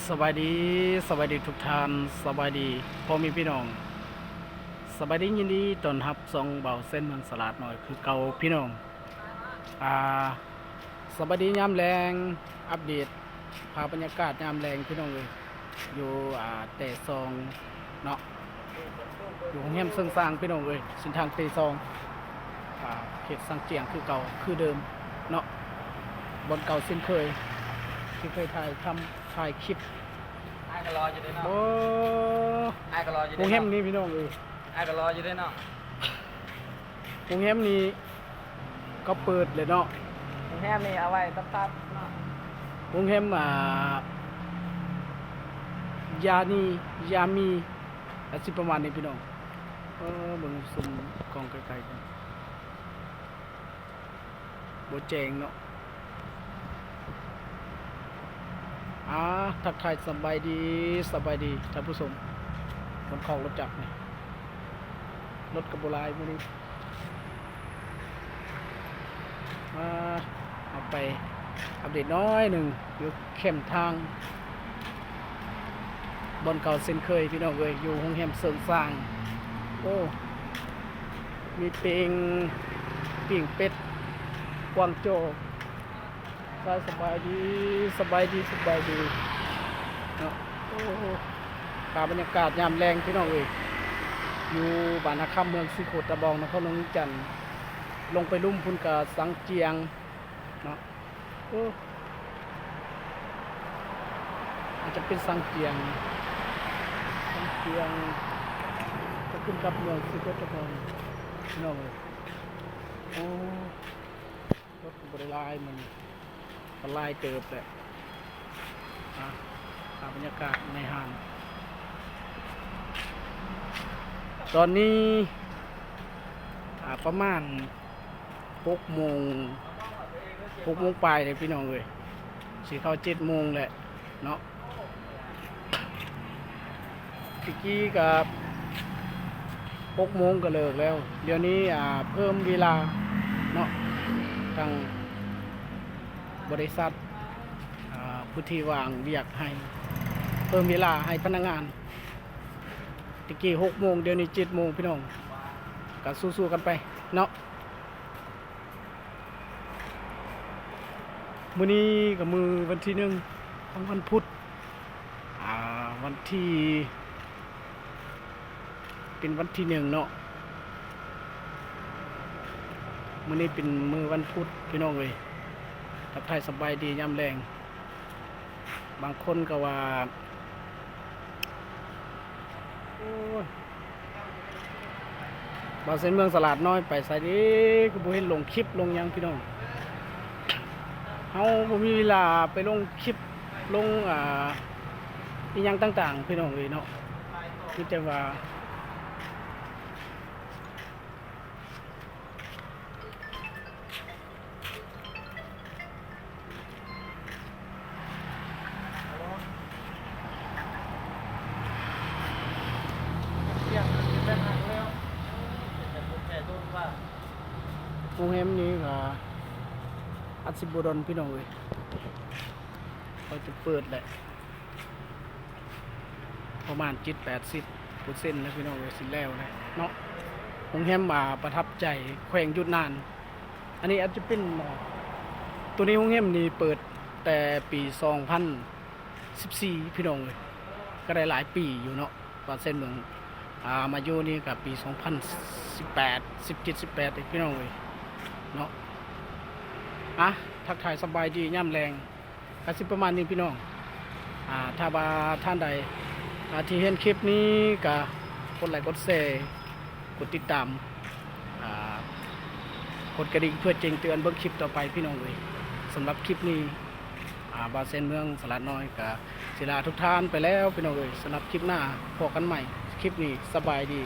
ສະບາຍດີ, ສະບາຍດີທຸກທ່ານ, ສະບາຍດີພໍ່ແມ່ພີ່ນ້ອງ, ສະບາຍດີ, ຍິນດີຕ້ອນຮັບຊ່ອງບ່າວແສນເມືອງສະຫຼາດນ້ອຍຄືເກົ່າພີ່ນ້ອງ. ອ່າ ສະບາຍດີຍາມແລງ, ອັບເດດພາບບັນຍາກາດຍາມແລງພີ່ນ້ອງເອີຍ, ຢູ່ ອ່າ ແຕ່ຊອງເນາະ, ຢູ່ໂຮງແຮມເຊີງຊາງພີ່ນ້ອງເອີຍ, ເສັ້ນທາງແຕ່ຊອງ ອ່າ ເຂດຊາງຈຽງຄືເກົ່າຄືເດີມເນາະ, ບ່ອນເກົ່າເຊັ່ນເຄີຍ ທີ່ເຄີຍຖ່າຍທຳ ຖ່າຍຄລິບ. ອ້າຍກໍລໍຢູ່ເດ້ເນາະ. ໂອ້ ອ້າຍກໍລໍຢູ່ເດ້ເນາະ. ໂຮງແຮມນີ້ພີ່ນ້ອງເອີຍ, ອ້າຍກໍລໍຢູ່ເດ້ເນາະ. ໂຮງແຮມນີ້ກໍເປີດແລ້ວເນາະ. ໂຮງແຮມນີ້ເອົາໄວ້ຕັບໆເນາະ. ໂຮງແຮມ ອ່າ ຢານີ ຢາມີ ອາດຊິປະມານນີ້ພີ່ນ້ອງ. ເອີ ເບິ່ງຊຸມກ້ອງໃກ້ໆກັນ. ບໍ່ແຈ້ງເນາະ. ອ່າ ທັກທາຍສະບາຍດີ, ສະບາຍດີທ່ານຜູ້ຊົມ. ຄົນເຂົ້າລົດຈັກນີ້, ລົດກໍບໍ່ຫຼາຍມື້ນີ້. ມາ ເອົາໄປອັບເດດໜ້ອຍໜຶ່ງ ຢູ່ແຄມທາງ ບ່ອນເກົ່າເຊັ່ນເຄີຍພີ່ນ້ອງເອີຍ, ຢູ່ໂຮງແຮມເຊີງຊາງ. ໂອ້ ມີປີ້ງ ປີ້ງເປັດ ກວາງໂຈ. ສະບາຍດີ, ສະບາຍດີ, ສະບາຍດີເນາະ. ໂອ້ ພາບບັນຍາກາດຍາມແລງພີ່ນ້ອງເອີຍ, ຢູ່ບ້ານນາຄຳ ເມືອງສີໂຄດຕະບອງ ນະຄອນຫຼວງວຽງຈັນ. ລົງໄປລຸ່ມພຸ້ນກະຊາງຈຽງເນາະ. ໂອ້ ອາດຈະເປັນຊາງຈຽງ, ຊາງຈຽງ ຈະຂຶ້ນກັບເມືອງສີໂຄດຕະບອງພີ່ນ້ອງເອີຍ. ໂອ້ ລົດກໍບໍ່ໄດ້ຫຼາຍມື້ນີ້, ກໍຫຼາຍເຕີບແຫຼະ. ອ່າ ພາບບັນຍາກາດໃນຮ້ານ ຕອນນີ້ ອ່າ ປະມານຫົກໂມງ, ຫົກໂມງປາຍເດ້ພີ່ນ້ອງເອີຍ, ຊິເຂົ້າເຈັດໂມງແຫຼະເນາະ. ຕະກີ້ກໍຫົກໂມງກໍເລີກແລ້ວ, ດຽວນີ້ ອ່າ ເພີ່ມເວລາເນາະ, ທາງບໍລິສັດ ອ່າ ຜູ້ທີ່ວາງວຽກໃຫ້ເພີ່ມເວລາໃຫ້ພະນັກງານ. ຕະກີ້ຫົກໂມງ, ດຽວນີ້ເຈັດໂມງພີ່ນ້ອງ, ກໍສູ້ໆກັນໄປເນາະ. ມື້ນີ້ກໍມື້ວັນທີໜຶ່ງ ຂອງວັນພຸດ, ອ່າ ວັນທີ ເປັນວັນທີໜຶ່ງເນາະ. ມື້ນີ້ເປັນມື້ວັນພຸດພີ່ນ້ອງເອີຍ, ທັກທາຍສະບາຍດີຍາມແລງ. ບາງຄົນກໍວ່າ ໂອ້ຍ ບ່າວແສນເມືອງສະຫຼາດນ້ອຍໄປໃສເດ ຄືບໍ່ເຫັນລົງຄລິບລົງຫຍັງພີ່ນ້ອງ. ເຮົາບໍ່ມີເວລາໄປລົງຄລິບລົງ ອ່າ ອີ່ຫຍັງຕ່າງໆ ພີ່ນ້ອງເອີຍເນາະ, ມີແຕ່ວ່າ ໂຮງແຮມນີ້ກໍອາດຊິບໍ່ດົນພີ່ນ້ອງເອີຍ, ກໍຈະເປີດແຫຼະ. ປະມານເຈັດແປດສິບເປີເຊັນແລ້ວພີ່ນ້ອງເອີຍ, ຊິແລ້ວແລ້ວເນາະ. ໂຮງແຮມ ອ່າ ປະທັບໃຈ ແຂວງຢຸດນານ. ອັນນີ້ອາດຈະເປັນ ໂຕນີ້ໂຮງແຮມນີ້ເປີດແຕ່ປີສອງພັນສິບສີ່ພີ່ນ້ອງເອີຍ, ກໍໄດ້ຫຼາຍປີຢູ່ເນາະ. ບ່າວແສນເມືອງ ອ່າ ມາຢູ່ນີ້ກໍປີສອງພັນສິບແປດ ສິບເຈັດ ສິບແປດເດ້ພີ່ນ້ອງເອີຍເນາະ. ອ່ະ ທັກທາຍສະບາຍດີຍາມແລງ. ກໍຊິປະມານນີ້ພີ່ນ້ອງ. ອ່າ ຖ້າວ່າທ່ານໃດ ອ່າ ທີ່ເຫັນຄລິບນີ້ກໍກົດໄລກົດແຊ ກົດຕິດຕາມ ອ່າ ກົດກະດິ່ງເພື່ອແຈ້ງເຕືອນເບິ່ງຄລິບຕໍ່ໄປພີ່ນ້ອງເອີຍ. ສຳລັບຄລິບນີ້ ອ່າ ບ່າວແສນເມືອງສະຫຼາດນ້ອຍກໍຊິລາທຸກທ່ານໄປແລ້ວພີ່ນ້ອງເອີຍ. ສຳລັບຄລິບໜ້າພໍ້ກັນໃໝ່. ຄລິບນີ້ສະບາຍດີ.